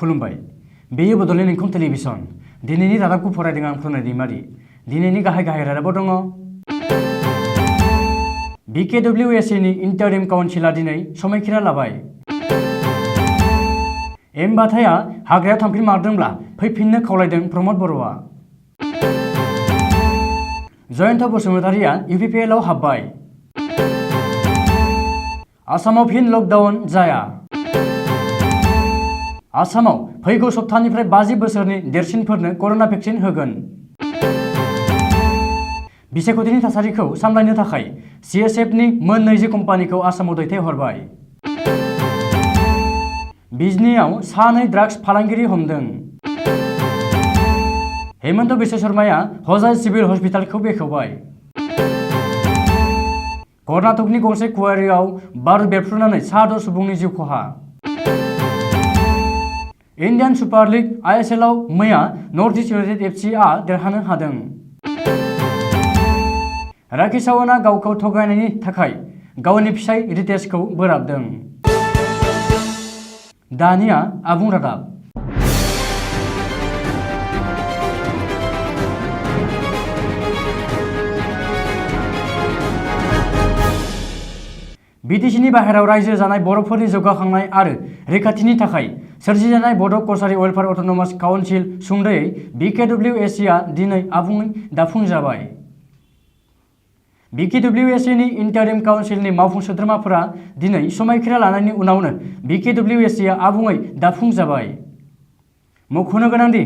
खुलुमबाय बेयो बड'लेण्ड इंखं टेलिभिजन दिनैनि रादाबखौ फरायदों आं प्रणय दैमारि दिनैनि गाहाय रादाबाव दङ BKWSA नि इन्टारिम काउन्सिला दिनै समायखिरा लाबाय एमबाथाया हाग्रायाव थांफिनमारदोंब्ला फैफिननो खावलायदों प्रमद बर'आ जयन्त बसुमतारिया UPPL आव हाबबाय आसामाव फिन लकडाउन जाया आसामाव फैगौ सप्तानिफ्राय 50 बोसोरनि देरसिनफोरनो करोना भेक्सिन होगोन बिसायख'थिनि थासारिखौ सामलायनो थाखाय CSF नि मोन 20 कम्पानिखौ आसामाव दैथायहरबाय बिजनीआव सानै ड्राग्स फालांगिरि हमदों हेमन्त बिश्व शर्माया हजाय सिभिल हस्पिटालखौ बेखेवबाय कर्नाटकनि गंसे कुवारियाव बारुद बेरफ्रुनानै 6 सुबुंनि जिउ खहा इन्डियान सुपार लीग ISL आव मैया नर्थ इस्ट यूनाइटेड FC आ देरहानो हादों राखि सावन्तआ गावखौ थगायनायनि थाखाय गावनि फिसाय रितेशखौ बोराबदों दानिया आबुं रादाब BTC बाहेराव रायजो जानाय बर'फोरनि जौगाखांनाय आरो रैखाथिनि थाखाय सोरजिजानाय बड' कसारी वेलफेयार अट'नमास काउन्सिल सुंदयै BKWSA आ दिनै आबुङै दाफुंजाबाय BKWSA नि इन्टारिम काउन्सिलनि मावफुं सोद्रोमाफोरा दिनै समायखिरा लानायनि उनावनो BKWSA आ आबुङै दाफुंजाबाय मख'नो गोनांदि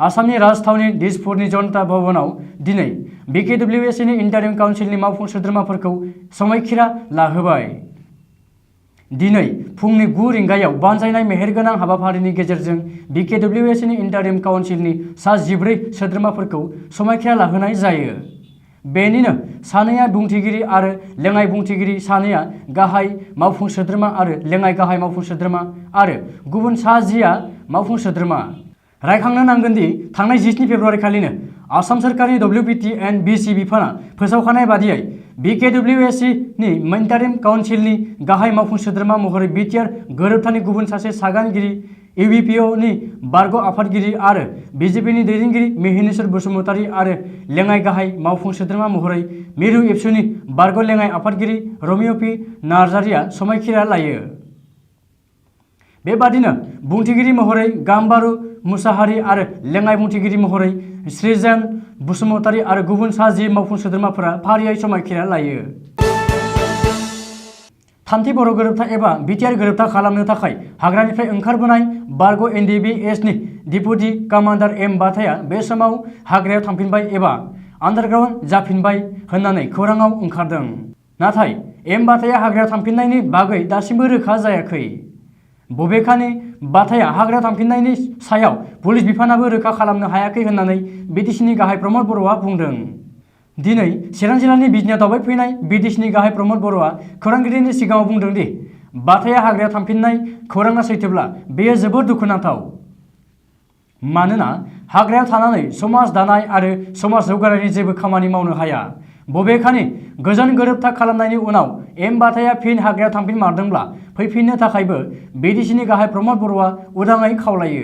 आसामनि राजथावनि दिसपुरनि जनता भवनाव दिनै BKWSA नि इन्टारिम काउन्सिलनि मावफुं सोद्रोमाफोरखौ समायखिरा लाहोबाय दिनै फुंनि 9 रिंगायाव बानजायनाय मेहेरगोनां हाबाफारिनि गेजेरजों BKWSA नि इन्टारिम काउन्सिलनि सा 14 सोद्रोमाफोरखौ समायखिरा लाहोनाय जायो बेनिनो सानैया बुंथिगिरि आरो लेङाइ बुंथिगिरि सानैया गाहाय मावफुं सोद्रोमा आरो लेङाइ गाहाय मावफुं सोद्रोमा आरो गुबुन सा 10 आ मावफुं सोद्रोमा रायखांनो नांगोन दि थांनाय 17 फेब्रुवारि खालिनो आसाम सोरखारनि WPTN-BC बिफाना फोसावखानाय बादियै BKWSA नि इन्टारिम काउन्सिलनि गाहाय मावफुं सोद्रोमा महरै BTR गोरोबथानि गुबुन सासे सागानगिरि UBPO नि बारग' आफादगिरि आरो BJP नि दैदेनगिरि मेहिनेश्वर बसुमतारी आरो लेङाइ गाहाय मावफुं सोद्रोमा महरै मिरु एबसुनि बारग' लेङाइ आफादगिरि रमिय P नार्जारिया समायखिरा लायो बेबादिनो बुंथिगिरि महरै गाम्बारु मुसाहारि आरो लेङाइ बुंथिगिरि महरै सृजन बसुमतारी आरो गुबुन सा 10 मावफुं सोद्रोमाफोरा फारियै समायखिरा लायो थामथि बर' गोरोबथा एबा BTR गोरोबथा खालामनो थाखाय हाग्रानिफ्राय ओंखारबोनाय बारग' NDBS नि डिपुटि कामान्डार एम बाथाया बे समाव हाग्रायाव थांफिनबाय एबा आन्डारग्राउन्ड जाफिनबाय होननानै खौराङाव ओंखारदों नाथाय एम बाथाया हाग्रायाव थांफिननायनि बागै दासिमबो रोखा जायाखै बबेखानि बाथाया हाग्रायाव थांफिननायनि सायाव पुलिस बिफानाबो रोखा खालामनो हायाखै होननानै BTC नि गाहाय प्रमद बर'आ बुंदों दिनै चिरां जिल्लानि बिजनीआव दावबायफैनाय BTC नि गाहाय प्रमद बर'आ खौरांगिरिनि सिगाङाव बुंदों दि बाथाया हाग्रायाव थांफिननाय खौराङा सैथोब्ला बेयो जोबोद दुखुनांथाव मानोना हाग्रायाव थानानै समाज दानाय आरो समाज जौगानायनि जेबो खामानि मावनो हाया बबेखानि गोजोन गोरोबथा खालामनायनि उनाव एम बाथाया फिन हाग्रायाव थांफिनमारदोंब्ला फैफिननो थाखायबो BTC नि गाहाय प्रमद बर'आ उदाङै खावलायो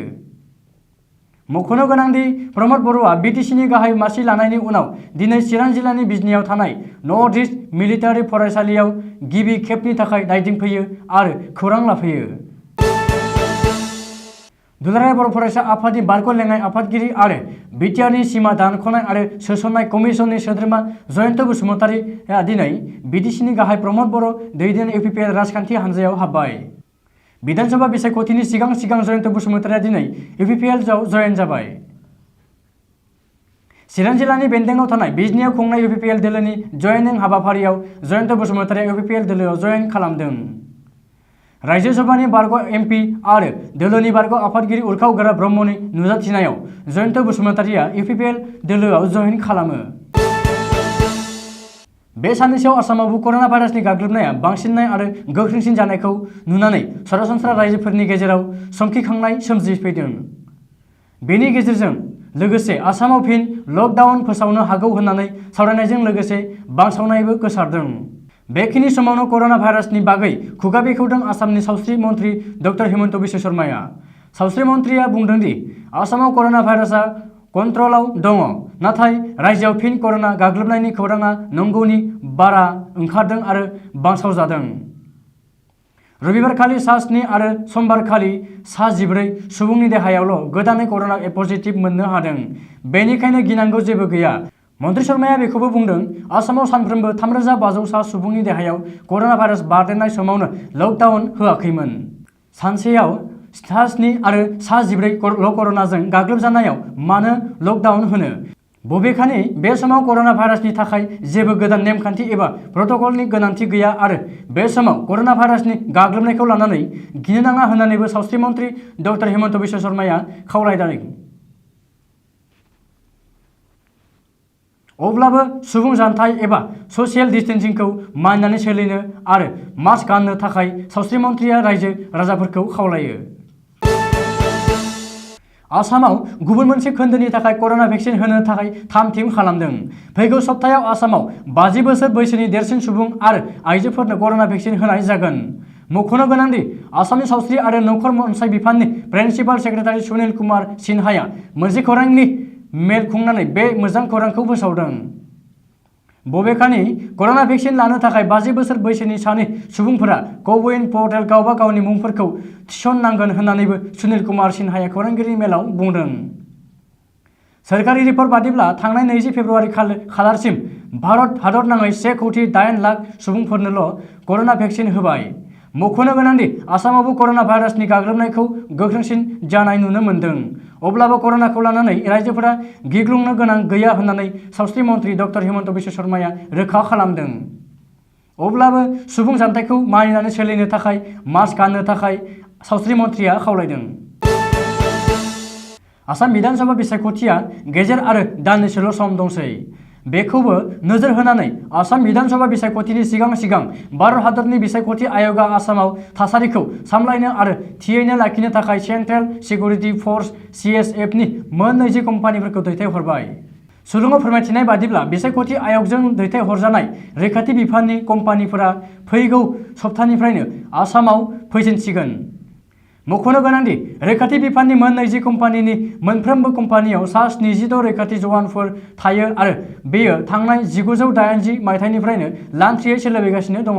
मख'नो गोनांदि प्रमद बर'आ BTC नि गाहाय मासि लानायनि उनाव दिनै चिरां जिल्लानि बिजनीआव थानाय नर्थ इस्ट मिलिटारि फरायसालियाव गिबि खेबनि थाखाय नायदिंफैयो आरो खौरां लाफैयो दुलाराय बर' फरायसा आफादनि बारग' लेङाइ आफादगिरि आरो BTR नि सिमा दानख'नाय आरो सोसननाय कमिसननि सोद्रोमा जयन्त बसुमतारीआ दिनै BTC नि गाहाय प्रमद बर' दैदेन UPPL राजखान्थि हान्जायाव हाबबाय विधानसभा बिसायख'थिनि सिगां जयन्त बसुमतारीआ दिनै UPPL आव जयेन जाबाय चिरां जिल्लानि बेन्दोंआव थानाय बिजनीआव खुंनाय UPPL दोलोनि जयेनिं हाबाफारियाव जयन्त बसुमतारीआ UPPL दोलोआव जयेन खालामदों रायजो सभानि बारग' MP आरो दोलोनि बारग' आफादगिरि उरखाव गोरा ब्रह्मनि नुजाथिनायाव जयन्त बसुमतारीआ UPPL दोलोआव जयेन खालामो बे साननैसोआव आसामावबो करोना भाइरासनि गाग्लोबनाया बांसिननाय आरो गोख्रोंसिन जानायखौ नुनानै सरासनस्रा रायजोफोरनि गेजेराव समखिखांनाय सोमजिफैदों बेनि गेजेरजों लोगोसे आसामाव फिन लकडाउन फोसावनो हागौ होननानै सावरायनायजों लोगोसे बांसावनायबो गोसारदों बेखिनि समावनो करोना भाइरासनि बागै खुगा बेखेवदों आसामनि सावस्रि मन्थ्रि डक्टर हेमन्त बिश्व शर्माया सावस्रि मन्थ्रिया बुंदों दि आसामाव कर'ना भाइरासआ कन्ट्रलाव दङ, नाथाय रायजोआव फिन कर'ना गाग्लोबनायनि खौराङा नंगौनि बारा ओंखारदों आरो बांसावजादों। रबिबारखालि सा 7 आरो समबारखालि सा 14 सुबुंनि देहायावल' गोदानै कर'ना पजिटिभ मोननो हादों। बेनिखायनो गिनांगौ जेबो गैया। मन्थ्रि शर्माया बेखौबो बुंदों, आसामाव सानफ्रोमबो 3500 सा सुबुंनि देहायाव कर'ना भाइरास बारदेरनाय समावनो लकडाउन होआखैमोन। सानसेयाव सा 7 आरो सा 14 ल' कर'नाजों गाग्लोबजानायाव मानो लकडाउन होनो? बबेखानि बे समाव कर'ना भाइरासनि थाखाय जेबो गोदान नेमखान्थि एबा प्रट'कलनि गोनांथि गैया आरो बे समाव कर'ना भाइरासनि गाग्लोबनायखौ लानानै गिनो नाङा होननानैबो सावस्रि मन्थ्रि डक्टर हिमन्त बिश्व शर्माया खावलायदों। अब्लाबो सुबुं जानथाय एबा ससियेल डिस्टेन्सिंखौ मानिनानै सोलिनो आरो मास्क गाननो थाखाय सावस्रि मन्थ्रिया रायजो राजाफोरखौ खावलायो। आसामाव गुबुन मोनसे खोन्दोनि थाखाय कर'ना भेक्सिन होनो थाखाय थाम-थिम खालामदों। फैगौ सप्तायाव आसामाव 50 बोसोर बैसोनि देरसिन सुबुं आरो आइजोफोरनो कर'ना भेक्सिन होनाय जागोन। मख'नो गोनांदि आसामनि सावस्रि आरो नखर अनसाय बिफाननि प्रिन्सिपाल सेक्रेटारि सुनील कुमार सिन्हाया मोनसे खौरांनि मेल खुंनानै बे मोजां खौरांखौ फोसावदों। बबेखानि कर'ना भेक्सिन लानो थाखाय 50 बोसोर बैसोनि सानै सुबुंफोरा क'विन पर्टेल गावबा गावनि मुंफोरखौ थिसननांगोन होननानैबो सुनील कुमार सिन्हाया खौरांगिरि मेलाव बुंदों। सोरखारि रिपर्ट बादिब्ला थांनाय 20 फेब्रुआरि खालारसिम भारत हादरनाङै 1,08,00,000 सुबुंफोरनोल' कर'ना भेक्सिन होबाय। मख'नो गोनांदि आसामावबो कर'ना भाइरासनि गाग्लोबनायखौ गोख्रोंसिन जानाय नुनो मोन्दों। अब्लाबो कर'नाखौ लानानै रायजोफोरा गिग्लुंनो गोनां गैया होननानै सावस्रि मन्थ्रि डक्टर हिमन्त बिश्व शर्माया रोखा खालामदों। अब्लाबो सुबुं जानथायखौ मानिनानै सोलिनो थाखाय मास्क गाननो थाखाय सावस्रि मन्थ्रिया खावलायदों। आसाम बिधानसभा बिसायख'थिया गेजेर आरो दाननैसोल' सम दंसै। बेखौबो नोजोर होनानै आसाम बिधानसभा बिसायख'थिनि सिगां भारत हादरनि बिसायख'थि आय'गआ आसामाव थासारिखौ सामलायनो आरो थियैनो लाखिनो थाखाय सेन्ट्रेल सिकिउरिटि फर्स (CSF) नि मोन 20 कम्पानिफोरखौ दैथायहरबाय। सुलुङाव फोरमायथिनाय बादिब्ला बिसायख'थि आय'गजों दैथायहरजानाय रैखाथि बिफाननि कम्पानिफोरा फैगौ सप्तानिफ्रायनो आसामाव फैजेनसिगोन। मख'नो गोनांदि रैखाथि बिफाननि मोन 20 कम्पानिनि मोनफ्रोमबो कम्पानियाव सा 76 रैखाथि जवानफोर थायो आरो बेयो थांनाय 1980 मायथाइनिफ्रायनो लान्थ्रियै सोलिबोगासिनो दङ।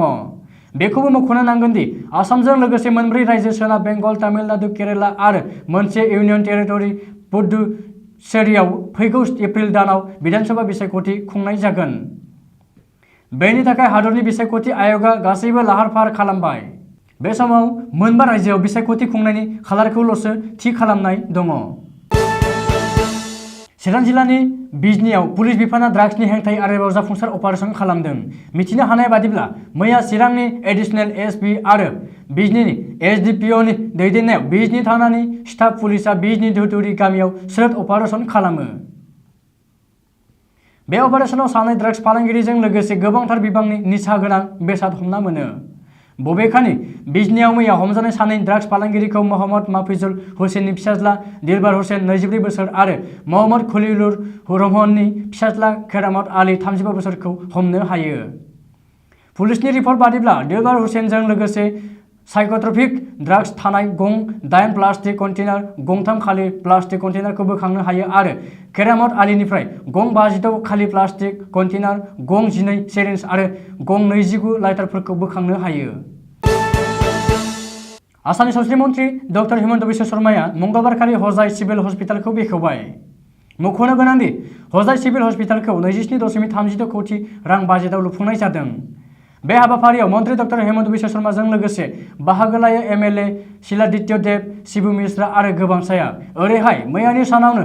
बेखौबो मख'नो नांगोन दि आसामजों लोगोसे मोनब्रै रायजो सोनाब बेंगल, तामिलनाडु, केरेला आरो मोनसे इउनियन टेरिटरि पुडुचेरीआव फैगौ एप्रिल दानाव बिधानसभा बिसायख'थि खुंनाय जागोन। बेनि थाखाय हादरनि बिसायख'थि आय'गआ गासैबो लाहार-फाहार खालामबाय। बे समाव मोनबा रायजोआव बिसायख'थि खुंनायनि खालारखौल'सो थि खालामनाय दङ। चिरां जिल्लानि बिजनीआव पुलिस बिफाना ड्राग्सनि हेंथायै आरोबाव जाफुंसार अपारेसन खालामदों। मिथिनो हानाय बादिब्ला मैया चिरांनि एडिशनेल एसपि आरो बिजनीनि एसडिपिअनि दैदेननायाव बिजनी थानानि स्टाफ पुलिसआ बिजनी धुथुरि गामियाव स्रोद अपारेसन खालामो। बे अपारेसनाव सानै ड्राग्स फालांगिरिजों लोगोसे गोबांथार बिबांनि निसा गोनां बेसाद हमना मोनो। बबेखानि बिजनीआव मैया हमजानाय सानै ड्राग्स फालांगिरिखौ मोहम्मद माफिजुल हुसैननि फिसाज्ला दिलबार हुसैन 24 बोसोर आरो मोहम्मद खलीलुर रहमाननि फिसाज्ला केरामत आली 35 बोसोरखौ हमनो हायो। पुलिसनि रिपर्ट बादिब्ला दिलबार हुसैनजों लोगोसे साइक'ट्रपिक ड्राग्स थानाय गं 8 प्लास्टिक कन्टेनार, गं 3 खालि प्लास्टिक कन्टेनारखौ बोखांनो हायो आरो केरामत आलीनिफ्राय गं 56 खालि प्लास्टिक कन्टेनार, गं 12 सिरिन्ज आरो गं 29 लाइटारफोरखौ बोखांनो हायो। आसामनि सावस्रि मन्थ्रि डक्टर हिमन्त बिश्व शर्माया मंगलबारखालि हजाय सिभिल हस्पिटालखौ बेखेवबाय। मख'नो गोनांदि हजाय सिभिल हस्पिटालखौ 27.32 कौटि रां बाजेटआव लुफुंनाय जादों। बे हाबाफारियाव मन्थ्रि डक्टर हिमन्त बिश्व शर्माजों लोगोसे बाहागो लायो एमएलए शिलादित्य देब, शिबु मिश्रा आरो गोबांसाया। ओरैहाय मैयानि सानावनो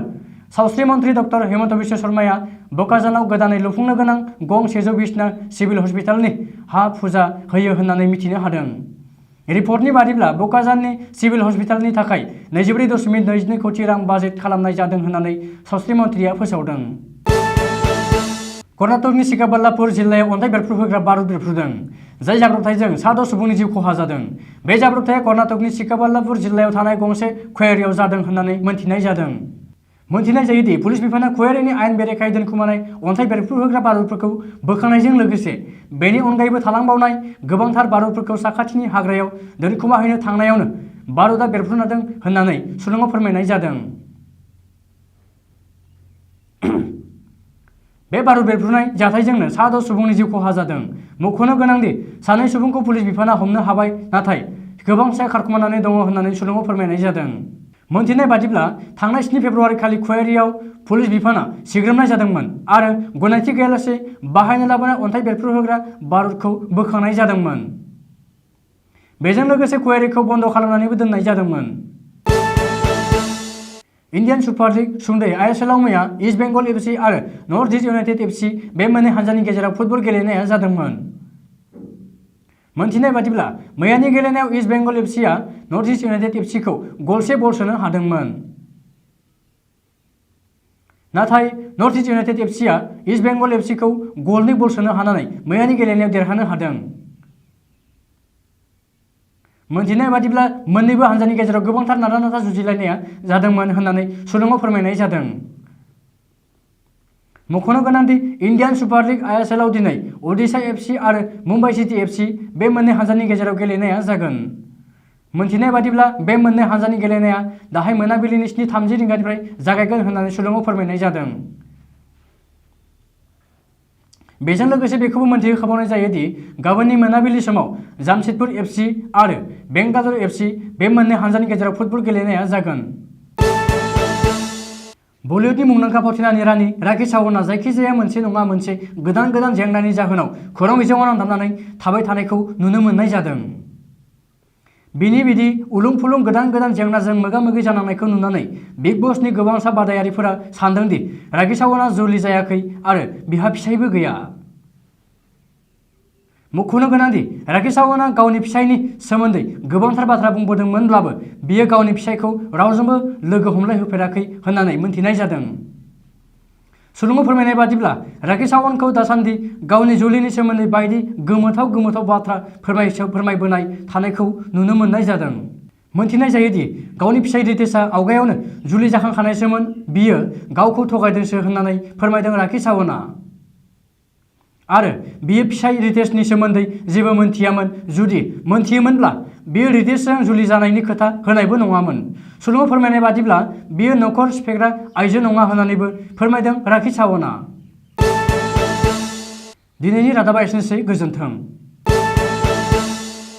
सावस्रि मन्थ्रि डक्टर हिमन्त बिश्व शर्माया बकाजानाव गोदानै लुफुंनो गोनां गं 120 बिसना सिभिल हस्पिटालनि हा फुजा होयो होननानै मिथिनो हादों। रिपर्टनि बादिब्ला बकाजाननि सिभिल हस्पिटालनि थाखाय 24.22 कौटि रां बाजेट खालामनाय जादों होननानै सावस्रि मन्थ्रिया फोसावदों। कर्नाटकनि चिक्काबाल्लापुर जिल्लायाव अन्थाइ बेरफ्रुहोग्रा बारुद बेरफ्रुदों, जाय जाब्रबथायजों सा 10 सुबुंनि जिउ खहा जादों। बे जाब्रबथाया कर्नाटकनि चिक्काबाल्लापुर जिल्लायाव थानाय गंसे क्वारियाव जादों होननानै मोनथिनाय जादों। मोनथिनाय जायोदि पुलिस बिफाना क्वारिनि आयेन बेरेखायै दोनखुमानाय अन्थाइ बेरफ्रुहोग्रा बारुदफोरखौ बोखांनायजों लोगोसे बेनि अनगायैबो थालांबावनाय गोबांथार बारुदफोरखौ साखाथिनि हाग्रायाव दोनखुमाहैनो थांनायावनो भारतआ बेरफ्रुनादों होननानै सुलुङाव फोरमायनाय जादों। बे भारत बेरफ्रुनाय जाथायजोंनो सा 10 सुबुंनि जिउ खहा जादों। मख'नो गोनांदि सानै सुबुंखौ पुलिस बिफाना हमनो हाबाय, नाथाय गोबांसाया खारखोमानानै दङ होननानै सुलुङाव फोरमायनाय जादों। मोनथिनाय बादिब्ला थांनाय 7 फेब्रुआरि खालि ख'यारियाव पुलिस बिफाना सिग्रोमनाय जादोंमोन आरो गनायथि गैयालासे बाहायनो लाबोनाय अन्थाइ बेरफ्रुहोग्रा बारुदखौ बोखांनाय जादोंमोन। बेजों लोगोसे ख'यारिखौ बन्द' खालामनानैबो दोननाय जादोंमोन। इन्डियान सुपार लिग सुंदयै ISLआव मैया इस्ट बेंगल FC आरो नर्थ इस्ट इउनाइटेड FC बे मोननै हानजानि गेजेराव फुटबल गेलेनाया जादोंमोन। मोनथिनाय बादिब्ला मैयानि गेलेनायाव इस्ट बेंगल FCआ नर्थ इस्ट इउनाइटेड FCखौ गलसे बल सोनो हादोंमोन। नाथाय नर्थ इस्ट इउनाइटेड FCआ इस्ट बेंगल FCखौ गलनै बल सोनो हानानै मैयानि गेलेनायाव देरहानो हादों। मोनथिनाय बादिब्ला मोन्नैबो हानजानि गेजेराव गोबांथार नारा-नाथा जुजिलायनाया जादोंमोन होननानै सुलुङाव फोरमायनाय जादों। मख'नो गोनांदि इन्डियान सुपार लिग ISLआव दिनै ओडिशा FC आरो मुम्बाइ सिटी FC बे मोननै हानजानि गेजेराव गेलेनाया जागोन। मोनथिनाय बादिब्ला बे मोननै हानजानि गेलेनाया दाहाय मोनाबिलिनि 7:30 रिंगानिफ्राय जागायगोन होननानै सुलुङाव फोरमायनाय जादों। बेजों लोगोसे बेखौबो मोनथिहोखाबावनाय जायो दि गाबोननि मोनाबिलि समाव जामशेदपुर FC आरो बेंगालुरु FC बे मोननै हानजानि गेजेराव फुटबल गेलेनाया जागोन। बलिउडनि मुंदांखा फावथिनानि रानि राखि सावन्तआ जायखिजाया मोनसे नङा मोनसे गोदान जेंनानि जाहोनाव खौरां बिजोङाव नांथाबनानै थाबाय थानायखौ नुनो मोननाय जादों। बिदि उलुं-फुलुं गोदान जेंनाजों मोगा-मोगि जानांनायखौ नुनानै बिग बसनि गोबांसा बादायारिफोरा सानदोंदि राखि सावन्तआ जुलि जायाखै आरो बिहा फिसायबो गैया। मख'नो गोनांदि राखि सावन्तआ गावनि फिसायनि सोमोन्दै गोबांथार बाथ्रा बुंबोदोंमोनब्लाबो बियो गावनि फिसायखौ रावजोंबो लोगो हमलायहोफेराखै होननानै मोनथिनाय जादों। सुलुङाव फोरमायनाय बादिब्ला राखि सावन्तखौ दासान्दि गावनि जुलिनि सोमोन्दै बायदि गोमोथाव बाथ्रा फोरमायबोनाय थानायखौ नुनो मोननाय जादों। मोनथिनाय जायोदि गावनि फिसाय रितेशआ आवगायावनो जुलि जाखांखानायसोमोन, बियो गावखौ थगायदोंसो होननानै फोरमायदों राखि सावन्तआ। आरो बियो फिसाय रितेशनि सोमोन्दै जेबो मोनथियामोन, जुदि मोनथियोमोनब्ला बियो रितेशजों जुलि जानायनि खोथा होनायबो नङामोन। सुलुङाव फोरमायनाय बादिब्ला बियो नखर सिफायग्रा आइजो नङा होननानैबो फोरमायदों राखि सावन्तआ। दिनैनि रादाबा एसेनोसै, गोजोन्थों।